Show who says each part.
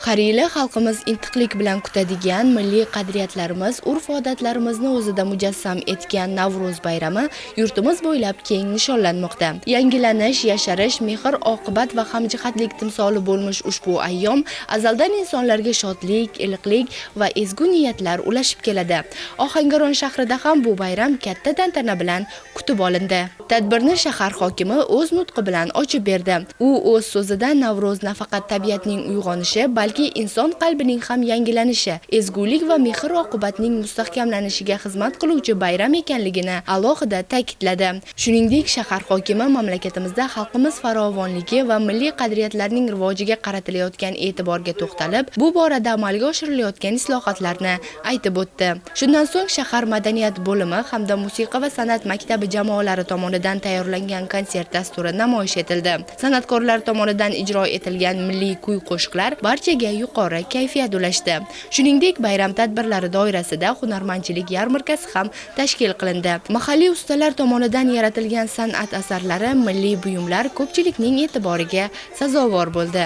Speaker 1: Har yili xalqimiz intiqlik bilan kutadigan milliy qadriyatlarimiz, urf-odatlarimizni o'zida mujassam etgan Navro'z bayrami yurtimiz bo'ylab keng nishonlanmoqda. Yangilanish, yasharish, mehr, oqibat va hamjihatlik timsoli bo'lmish ushbu ayyom azaldan insonlarga shodlik, iliqlik va ezgu niyatlar ulashib keladi. Ohangaron shahrida ham bu bayram katta tantana bilan kutib olindi. Tadbirni shahar hokimi o'z nutqi bilan ochib berdi. U o'z so'zida Navro'z nafaqat tabiatning uyg'onishi, balki inson qalbining ham yangilanishi, ezgulik va mehr-oqibatning mustahkamlanishiga xizmat qiluvchi bayram ekanligini alohida ta'kidladi. Shuningdek, shahar hokimi mamlakatimizda xalqimiz farovonligi va milliy qadriyatlarning rivojiga qaratilayotgan e'tiborga to'xtalib, bu borada amalga oshirilayotgan islohotlarni aytib o'tdi. Shundan so'ng shahar madaniyat bo'limi hamda musiqa va san'at maktabi jamoalari tomonidan tayyorlangan konsert dasturi namoyish etildi. San'atkorlar tomonidan ijro etilgan milliy kuy-qo'shiqlar barchaga yuqori kayfiyat ulashdi. Shuningdek, bayram tadbirlari doirasida hunarmandchilik yarmarkasi ham tashkil qilindi. Mahalliy ustalar tomonidan yaratilgan san'at asarlari, milliy buyumlar ko'pchilikning e'tiboriga sazovor bo'ldi.